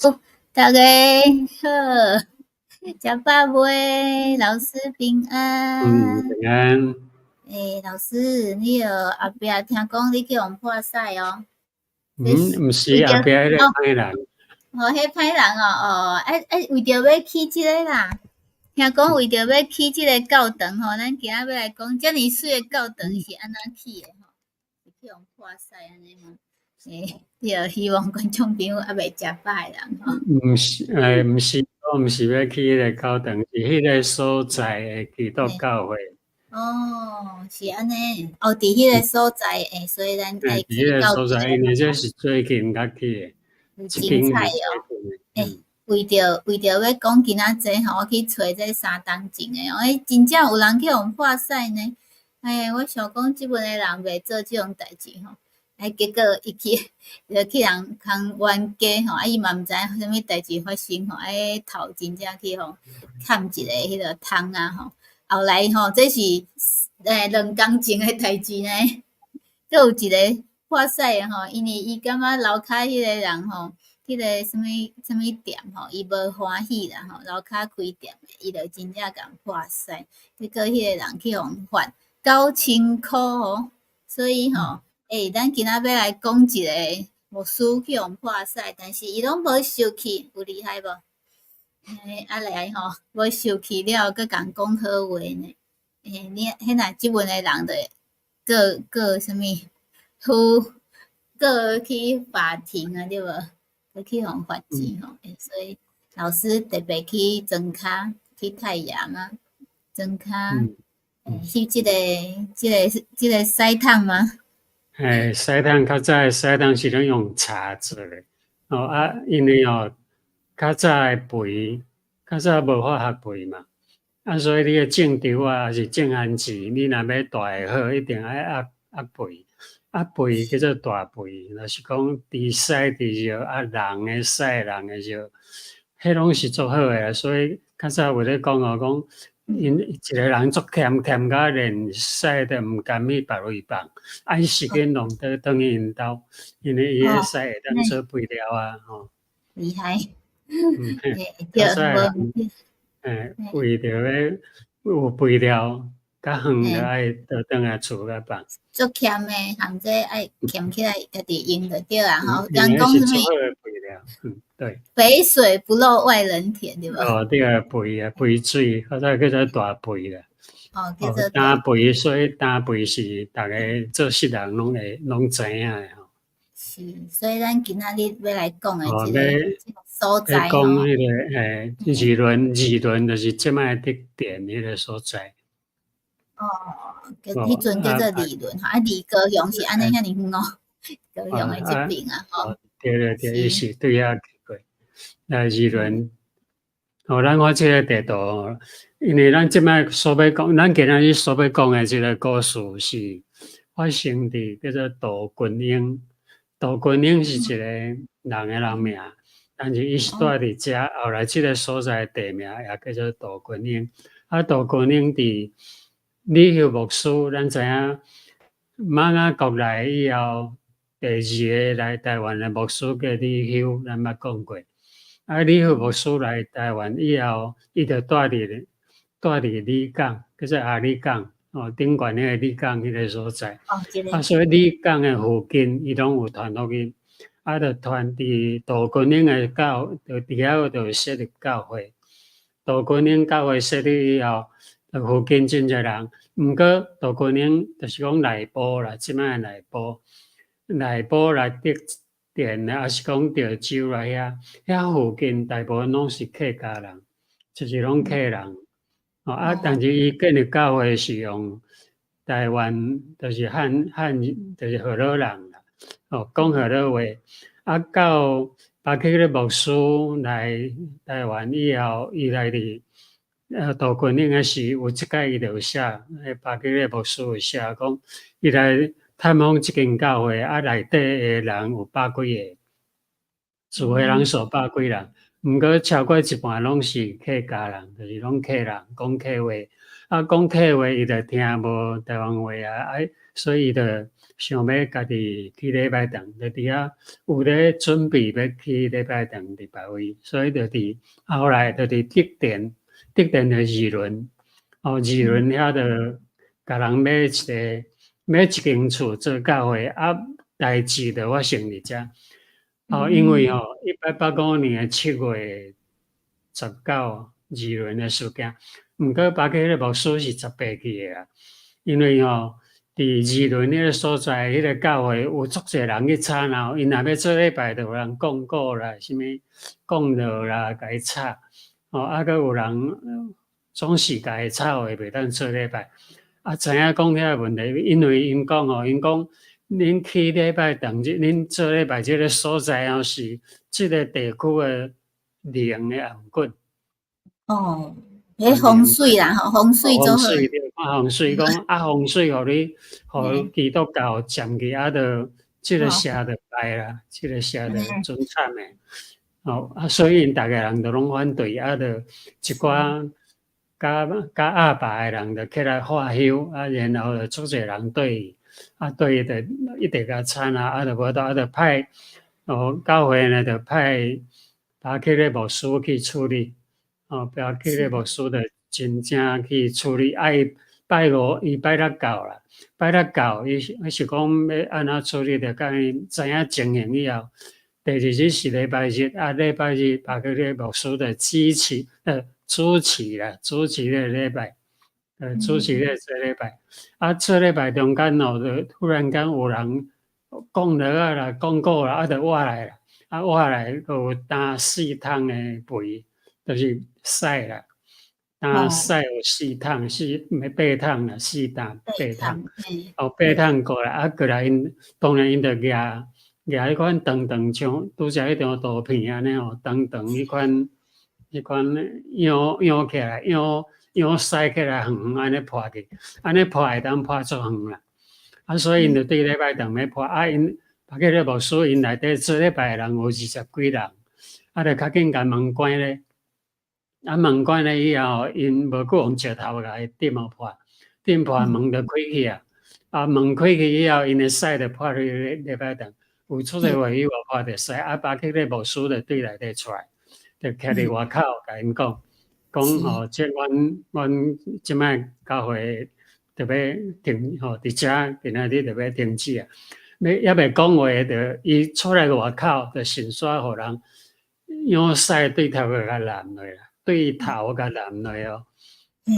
大家好，食飽未？老師平安。嗯，平安。欸，老師，你著後壁聽講你去予破屎哦？嗯，毋是後壁彼个歹人。哦，彼歹人哦，哦，啊啊，為著欲起這个啦，聽講為著欲起這个教堂吼，咱今仔欲來講，遮爾媠的教堂是按怎起的吼？是去予破屎按呢嗎？欸，對，希望觀眾朋友猶未食飽的人吼。毋是，欸，毋是，我毋是欲起彼个教堂，是彼个所在的基督教會。哦，是按呢，哦，佇彼个所在，欸，所以咱愛佇彼个所在，因為這是最近才起的，精彩哦。欸，為著欲講今仔這吼，我去揣這3冬前的，欸，真正有人去予破屎呢。欸，我想講這陣的人袂做這種代誌吼。欸，結果伊去，就去人空冤家吼，啊伊嘛毋知影啥物代誌發生吼，欸，頭真正去予砍一个彼个窗仔吼。後來吼，這是欸2工前的代誌呢。閣有一个破屎的吼，因為伊感覺樓跤彼個人吼，彼個啥物啥物店吼，伊無歡喜啦吼，樓跤開店的，伊就真正共破屎。結果彼個人去予罰9000箍哦，所以吼，欸，咱今仔欲來講一个牧師去予破屎，但是伊攏無受氣，有厲害無？欸，啊來吼，無受氣了，閣共講好話呢。欸，你彼若這陣的人就會告告啥物？好告去法庭啊，對無？閣去予罰錢吼。欸，所以老師特別去莊跤，去太陽啊，莊跤，欸，翕這個屎桶嗎？欸，屎桶較早的屎桶是攏用柴做的，哦啊，因為哦，較早的肥，較早無化學肥嘛，啊，所以你的種稻啊，抑是種番薯，你若欲大會好，一定愛壓壓肥，壓肥叫做大肥，若是講豬屎豬尿啊，人的屎人的尿，彼攏是足好的，所以較早有咧講哦，講𪜶一個人足儉儉甲連屎都毋甘去別位放，啊，伊時間弄倒轉去𪜶兜，因為伊彼屎會當做肥料啊，吼。厲害。嗯，較早人，欸，為著欲有肥料，較遠就愛倒轉來厝遐放。足儉的，含這愛儉起來，家己用就對啊，吼。人講啥物？肥料，嗯，對。肥水不落外人田，對無？哦，對啊，肥啊，肥水，較早叫做大肥啦。哦，叫做氮肥，所以氮肥是逐个做穡人攏會攏知影的吼。是，所以咱今仔日欲來講的這個所在吼。講彼個欸，二崙，二崙就是這擺竹田彼個所在。哦，彼陣叫做二崙，啊，離高雄是按呢遐爾遠哦，高雄的這邊啊，吼。對對對，伊是對遐去過。來二崙，哦，咱看這個地圖，因為咱這擺所欲講，咱今仔日所欲講的這個故事是發生佇叫做杜君英。杜君英是一個人的人名，但是伊是蹛佇遮，後來這個所在地名也叫做杜君英。啊，杜君英佇李休牧師，咱知影瑪雅國來以後，第二个來台灣的牧師叫李休，咱捌講過。啊，李休牧師來台灣以後，伊就蹛佇里港，叫做阿里港，哦，頂懸彼個里港彼個所在。啊，所以里港的附近，伊攏有傳福音。啊，就傳佇杜君英的教，就佇遐就設立教會。杜君英教會設立以後，附近真濟人。毋過杜君英就是講內埔啦，這擺內埔，內埔來竹田，抑是講潮州來遐，遐附近大部分攏是客家人，就是攏客人。哦啊，但是伊建立教會是用台灣，就是漢漢，就是河洛人啦。哦，講河洛話。啊，到巴克禮牧師來台灣以後，伊來佇杜君英的時，有一擺伊就有寫，彼巴克禮牧師有寫講，伊來探訪這間教會，啊，內底的人有百幾個，聚會人數百幾人，毋過超過一半攏是客家人，就是攏客人講客話。啊，講客話伊就聽無台灣話啊，啊，所以伊就想欲家己去禮拜堂，就佇遐有咧準備欲去禮拜堂佇別位，所以就佇後來就佇竹田，竹田的二崙，哦，二崙遐就共人買一个買一間厝做教會，啊，代誌就發生佇遮。哦，因為吼，1885年的7月19，二崙的事件，毋過巴克禮牧師是18去的啊，因為吼，佇二崙彼个所在，彼个教會有足濟人去吵鬧，𪜶若欲做禮拜，就有人講古啦，啥物講道啦，共伊吵，哦，啊，閣有人總是共伊吵話袂當做禮拜，啊，知影講遐個問題，因為𪜶講吼，𪜶講恁去禮拜堂，恁做禮拜這个所在吼，是這个地區的靈的頷頸。哦，彼風水啦吼，風水做好。風水對，看風水講啊，風水予你，予基督教佔去啊，就這个社就敗啦，這个社就真慘的。哦，啊，所以𪜶逐个人都攏反對，啊，就一寡較較鴨霸的人就起來化休，啊，然後就足濟人對伊，啊，對伊就一直共吵啊，啊，就無法度，啊，就派哦，教會呢就派巴克禮牧師去處理。哦，巴克禮牧師就真正去處理，啊，伊拜五，伊拜六到啦，拜六到，伊伊是講欲按怎處理，就共伊知影情形以後，第二日是禮拜日，啊，禮拜日巴克禮牧師就主持，主持啦，主持咧禮拜，主持咧做禮拜，啊，做禮拜中間哦，就突然間有人講落啊啦，講古啦，啊，就倚來啦，啊，倚來有擔四桶的肥，就是屎啦，擔屎有四桶，四毋八桶啦，四擔八桶，哦，八桶過來，啊，過來𪜶當然𪜶就舉舉彼款長長像拄才彼張圖片按呢吼，長長彼款彼款仰仰起來，仰仰屎起來遠遠按呢潑去，按呢潑會當潑足遠啦。啊，所以𪜶就對禮拜堂欲潑，啊，𪜶巴克禮牧師𪜶內底做禮拜的人有20幾人，啊，就較緊共門關咧。啊，門關了以後，𪜶無閣用石頭共伊釘予破，釘破門就開去啊。啊，門開去以後，𪜶的屎就潑去禮拜堂，有足濟會友潑著屎。啊，巴克禮牧師就對內底出來，就徛佇外口共𪜶講，講吼，這阮阮這擺教會就欲停吼，佇遮今仔日就欲停止啊。欲猶未講話，就伊出來外口就順紲予人用屎對頭殼共淋落啦。對頭共淋落哦，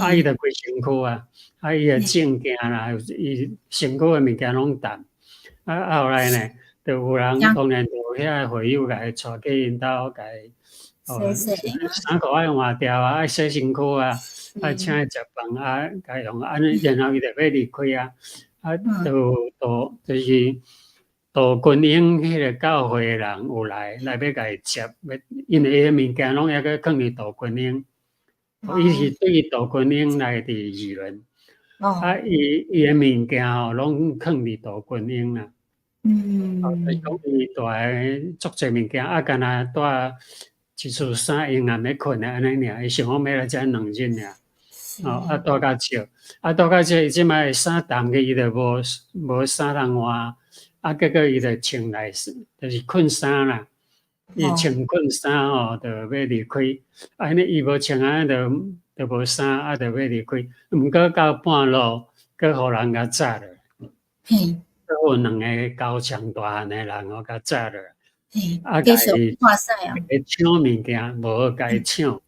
啊，伊就規身軀啊，啊，伊的證件啦，伊身軀的物件攏澹，啊，後來呢，就有人當然就有遐個會友共伊帶去𪜶兜共伊，哦，衫褲愛換掉啊，愛洗身軀啊，愛請伊食飯啊，共伊用按呢，然後伊就欲離開啊，啊，就就就是杜軍英彼个教會的人有來來欲共伊接，欲因為伊的物件攏猶閣囥佇杜軍英，伊是對杜軍英來佇二崙，啊，伊伊的物件吼攏囥佇杜軍英啦。就是講伊帶足濟物件，啊，干焦帶一束衫閒暗欲睏的按呢爾，伊想講欲來遮兩日爾，哦，啊，帶較少，啊，帶較少，伊這擺衫澹去，伊就無無衫通換。啊，結果伊就穿內就是困衫啦，伊穿困衫吼，就欲離開。啊，呢伊無穿按呢，就就無衫，啊，就欲離開。毋過到半路，閣予人共紮落。閣有兩个高強大漢的人哦，共紮落。啊，共伊搶物件，無共伊搶，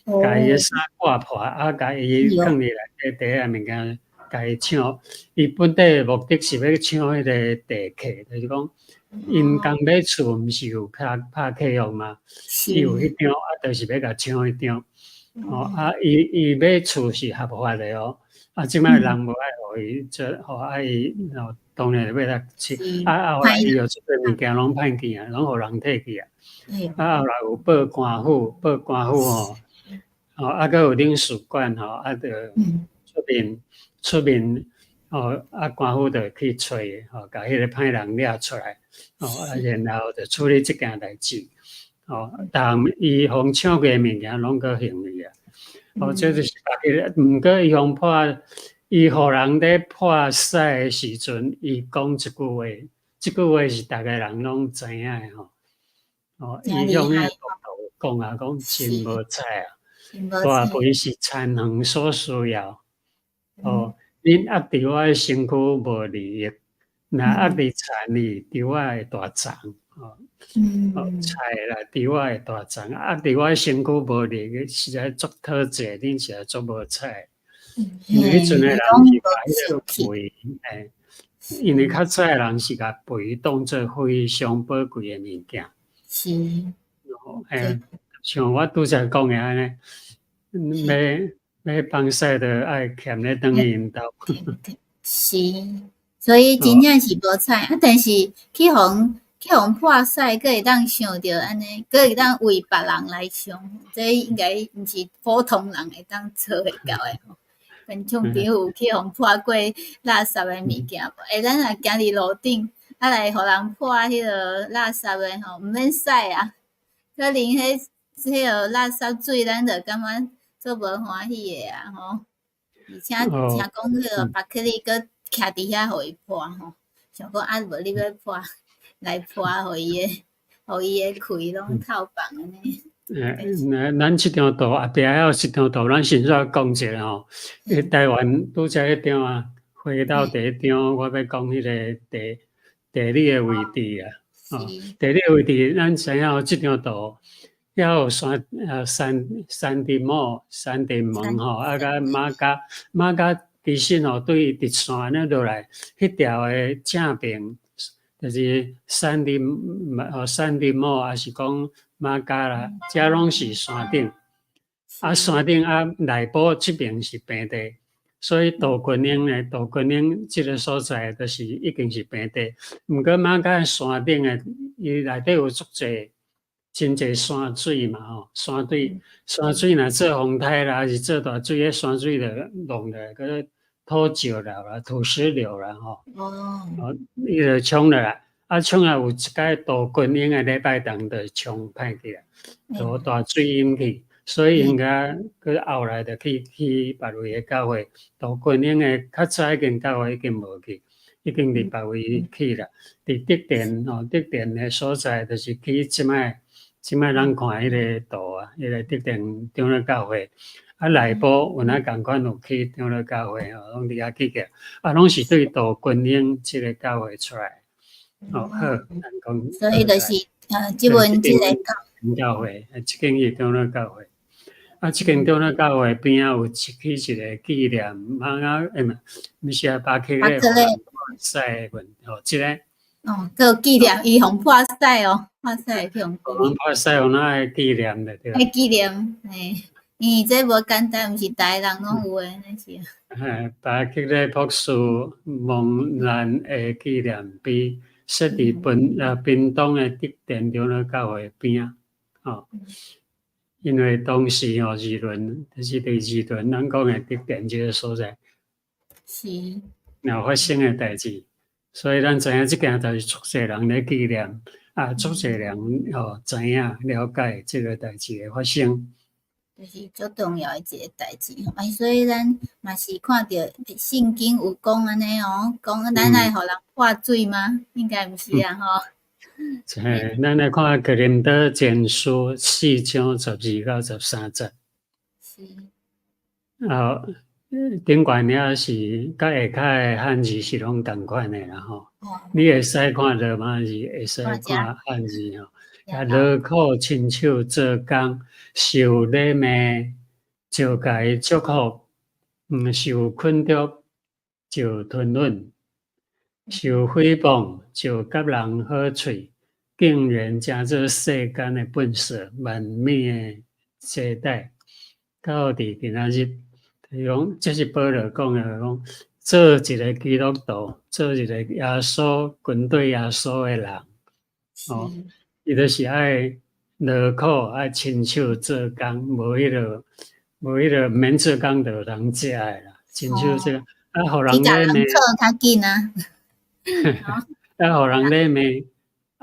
共伊的衫割破，啊，共伊囥佇內底袋仔物件。共伊搶，伊本底的目的是欲搶彼个地契，就是講，𪜶剛買厝毋是有拍拍契約嗎？伊有彼張，啊，就是欲共搶彼張。哦，啊，伊伊買厝是合法的哦，啊，這擺人無愛予伊做，吼，啊伊哦，當然欲來搶，啊，後來伊又這個物件攏歹去啊，攏予人提去啊。啊，後來有報官府，報官府吼，哦，啊，閣有領事館吼，啊，就出面。出面哦，啊，官府就去揣，吼，共彼个歹人掠出來，哦，啊，然後就處理這件代誌。哦，逐項伊予搶過的物件攏閣還伊啊。哦，這就是巴克禮，毋過伊予破，伊予人咧破屎的時陣，伊講一句話，這句話是逐个人攏知影的吼。哦，伊向彼个講啊，講真無彩啊，大肥是田園所需要。哦，恁壓佇我的身軀無利益，若壓佇田裡，稻仔會大叢。哦，哦，菜啦，稻仔會大叢，壓佇我的身軀無利益，實在足討債，恁實在足無彩。因為彼陣的人是共彼個肥，欸，因為較早的人是共肥當做非常寶貴的物件。欸，像我拄才講的按呢，欲放屎就愛儉咧轉去𪜶兜。是，所以真正是無彩啊！但是去予破屎，閣會當想著按呢，閣會當為別人來想，這應該毋是普通人會當做會到的吼。親像丈夫去予破過垃圾的物件無？欸，咱若行佇路頂，啊來予人破彼个垃圾的吼，毋免屎啊，可能彼个垃圾水，咱就感覺足無歡喜的啊吼。而且聽講彼个巴克禮閣徛佇遐予伊破吼，想講啊無你欲破，來破予伊的氣攏透放按呢。欸，咱這張圖後壁還有一張圖，咱先煞講一下吼。台灣拄才彼張啊，回到第一張，我欲講彼个地理的位置啊。哦，地理位置，咱知影這張圖，遐有山山地帽、山地門吼，啊，佮馬家馬家其實吼對直線按呢落來，彼條的正邊就是山地哦，山地帽，抑是講馬家啦，遮攏是山頂，啊山頂啊內埔這邊是平地，所以杜群英呢，杜群英這个所在就是已經是平地。毋過馬家山頂的，伊內底有足濟真濟山水嘛吼，山水若做風颱啦，抑是做大水，彼山水就弄落來，閣土石流啦、土石流啦吼。哦，伊就沖落來。啊，沖來有一擺杜群英的禮拜堂就沖歹去啊，就大水淹去，所以𪜶共閣後來就去別位的教會，杜群英的較早彼間教會已經無去，已經佇別位去啦。佇竹田吼，竹田的所在就是去這擺咱看彼个圖啊，彼個竹田長老教會。啊，內埔有哪仝款有去長老教會吼，攏佇遐起起來，啊，攏是對杜群英這个教會出來。哦，好，咱講。所以就是，這份這个教教會，這間是長老教會。啊，這間長老教會邊仔有起一个紀念，馬仔，欸，毋是啊，巴克禮破屎的問吼，這个。哦，閣有紀念伊予破屎哦，破屎去予破屎有哪會紀念的對？會紀念，嘿，因為這無簡單，毋是逐个人攏有的，那是。嘿，巴克禮博士蒙難的紀念碑。設佇屏東的竹田長老教會邊仔，吼，因為當時吼二輪，就是佇二輪，咱講的竹田這个所在，有發生的代誌，所以咱知影這件代誌足濟人咧紀念，啊，足濟人吼知影了解這个代誌的發生。就是足重要的一个代誌吼，啊，所以咱嘛是看著聖經有講按呢哦，講咱愛予人潑水嗎？應該毋是啊吼。嘿，咱來看哥林多前書4章12到13節。啊，頂懸遐是佮下跤的漢字是攏仝款的啦吼。你會使看羅馬字，會使看漢字吼。啊，勞苦親手做工，受禮罵就共伊祝福；受困著就吞忍；受誹謗就佮人好喙，竟然成做世間的糞掃，萬物的遮蓋。到佇今仔日，就是講，這是保羅講的，講做一个基督徒，做一个耶穌跟隨耶穌的人，哦。伊就是愛勞苦，愛親手做工，無彼個免做工就有人食的啦。親手做，啊，予人咧罵。做較緊啊！啊，予人咧罵，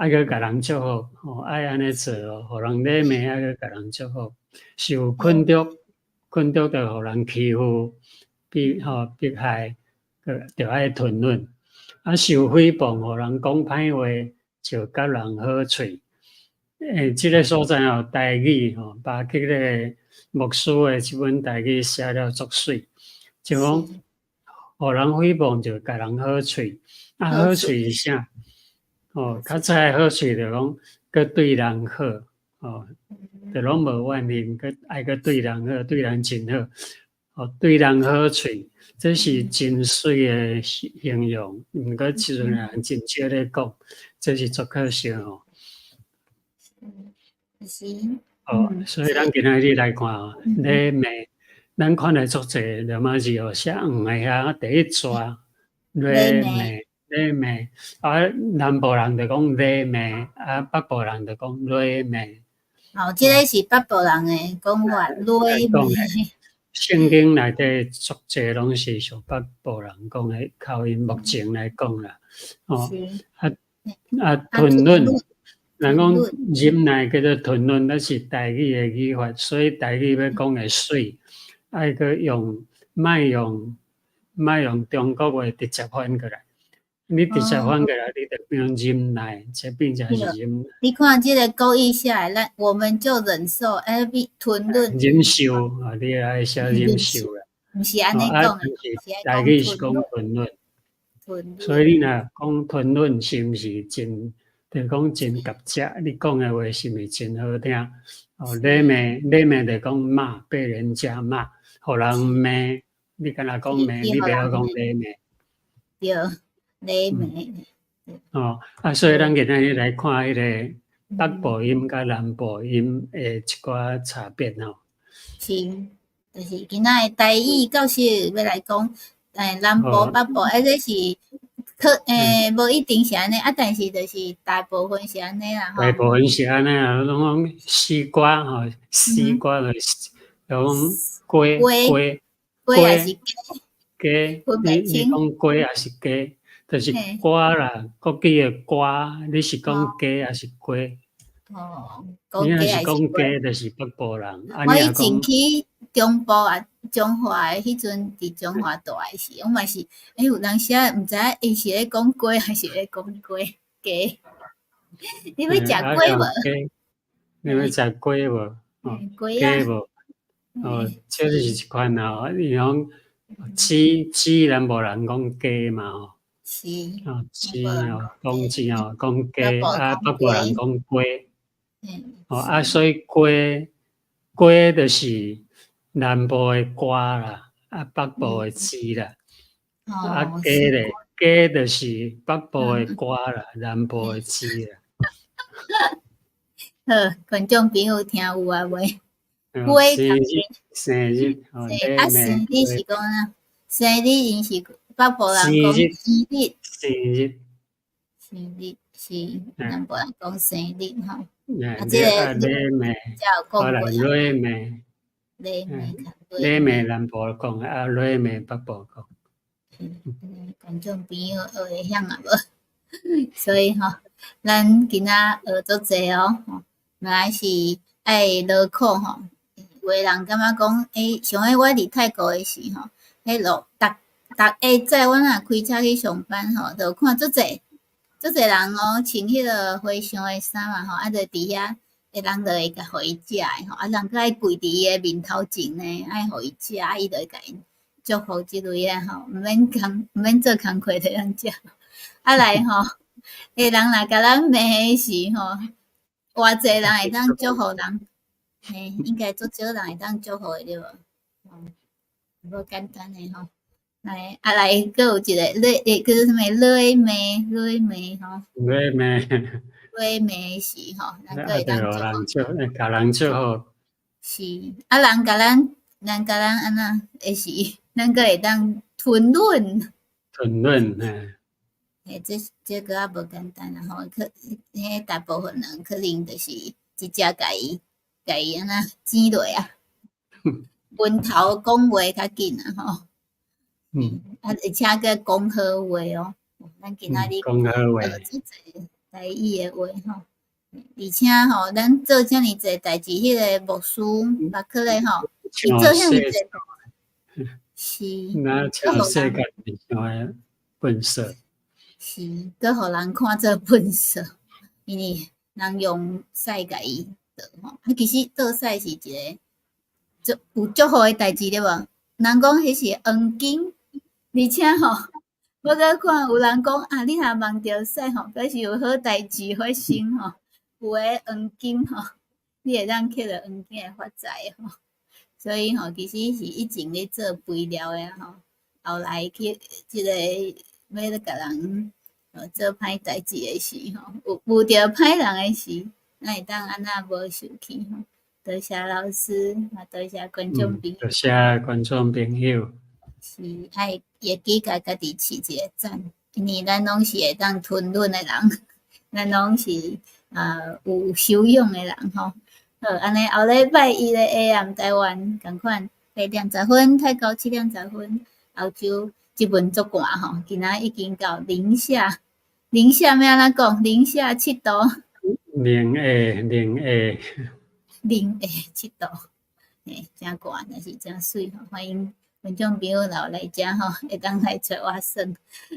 愛閣共人祝福，吼，愛按呢做哦，予人禮罵愛閣共人祝福，受困著，困著就予人欺負，逼吼迫害，就愛吞忍。啊，受誹謗，予人講歹話，就佮人好喙。欸，這个所在吼，台語吼，巴克咧牧師的這本台語寫了足媠，就講予人誹謗就共人好喙，啊，好喙是啥？哦，較早的好喙就講，閣對人好，哦，就攏無怨恨，閣愛閣對人好，對人真好，哦，對人好喙，這是真媠的形容。毋過這陣人真少咧講，這是足可惜哦。是。哦，所以咱今仔日來看哦，禮罵，咱看來足濟羅馬字哦，寫黃的遐第一逝禮罵禮罵，啊，南部人就講禮罵，啊，北部人就講禮罵。哦，這个是北部人的講法，禮罵。聖經內底足濟攏是屬北部人講的口音，目前來講啦，哦，啊啊吞忍。人講忍耐叫做吞忍，那是台語的語法，所以台語欲講會媠，愛閣用，莫用，莫用中國話直接翻過來。你直接翻過來，你就變忍耐，這變成是忍。你看這个國語寫的，咱我們就忍受，哎，比吞忍。忍受啊，你愛寫忍受啦。毋是按呢講的，台語是講吞忍。所以你若講吞忍，是毋是真？就講真夾食，你講的話是毋是真好聽？哦，禮罵禮罵就講罵，被人家罵，予人罵，你敢若講罵，你袂曉講禮罵。對，禮罵。哦，啊，所以咱今仔日來看彼个北部音佮南部音的一寡差別吼。是，就是今仔日台語教授欲來講，欸，南部、北部，啊，這是。可欸，無一定是按呢，啊，但是就是大部分是按呢啦吼。大部分是按呢啊，攏講西瓜吼，西瓜就是講瓜瓜瓜抑是雞？雞，你講瓜抑是雞？就是瓜啦，國語的瓜，你是講雞抑是瓜？哦，你若是講雞，就是北部人。我以前去中部啊，彰化的彼陣，佇彰化蹛的時，我嘛是，欸，有當時啊，毋知影伊是咧講瓜還是咧講雞雞？你欲食雞無？你欲食雞無？哦，雞無？哦，這就是一款啊。伊講雞雞，南部人講雞嘛吼。是。哦，雞哦，講雞哦，講雞啊，北部人講雞。哦啊，所以雞雞就是南部的瓜啦，啊北部的雞啦。啊雞咧，雞就是北部的瓜啦，南部的雞啦。好，觀眾朋友聽有啊未？生日，生日，啊，生日是講啊，生日𪜶是北部人講生日，生日，生日是南部人講生日吼。啊，這个禮罵，禮罵，禮罵，禮罵南部講，啊，禮罵北部講。觀眾朋友學會曉啊無？所以吼，咱今仔學足濟哦，原來是愛勞苦吼。有的人感覺講，欸，像彼我佇泰國的時吼，彼路逐逐下早阮若開車去上班吼，就看足濟足濟人哦，穿彼个和尚的衫嘛吼，啊，就佇遐，人就會共予伊食的吼，啊，人閣愛跪佇伊的面頭前呢，愛予伊食，啊，伊就會共𪜶祝福這類的吼，毋免做工課就會當食。啊來吼，欸，人若共咱罵的時吼，偌濟人會當祝福人？嘿，應該足少人會當祝福的對無？無簡單的吼。來，啊來，閣有一个禮，叫做啥物？禮罵，禮罵吼。禮罵。禮罵時吼，咱閣會當祝福。共人祝福。是，啊，人共咱，人共咱按怎的時，咱閣會當吞忍。吞忍，嘿。嘿，這閣較無簡單啦吼，可彼大部分人可能就是直接共伊按怎剪落啊，文頭講話較緊啊吼。啊，而且閣講好話哦，咱今仔日講好話。台語的話吼。而且吼，咱做遮爾濟代誌，彼個牧師馬克咧吼，伊做遐爾濟，是，若像世界上的糞埽。是，閣予人看做糞埽，因為人用屎共伊倒吼。啊，其實倒屎是一個足有祝福的代誌對無？人講彼是黃金，而且吼，我閣看有人講啊，你若夢著屎吼，表示有好代誌發生吼，有的黃金吼，你會當抾著黃金會發財吼。所以吼，其實是以前咧做肥料的吼，後來去這個欲咧共人做歹代誌的時吼，有遇著歹人的時，咱會當按怎無受氣吼？多謝老師，也多謝觀眾朋友。多謝觀眾朋友。是愛會記共家己飼一個讚，因為咱攏是會當吞忍的人，咱攏是有修養的人吼。好，按呢後禮拜一的 AM 台灣仝款8點10分，太高7點10分，歐洲這陣足寒吼，今仔已經到零下，零下欲按怎講？零下7度。零下，零下。零下7度，嘿，誠寒，但是誠媠吼，歡迎觀眾朋友若有來遮吼，會當來揣我耍。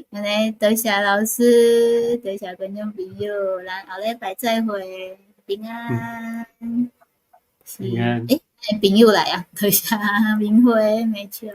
按呢多謝老師，多謝觀眾朋友，咱後禮拜再會，平安。平安。欸，朋友來啊，多謝明輝，沒錯。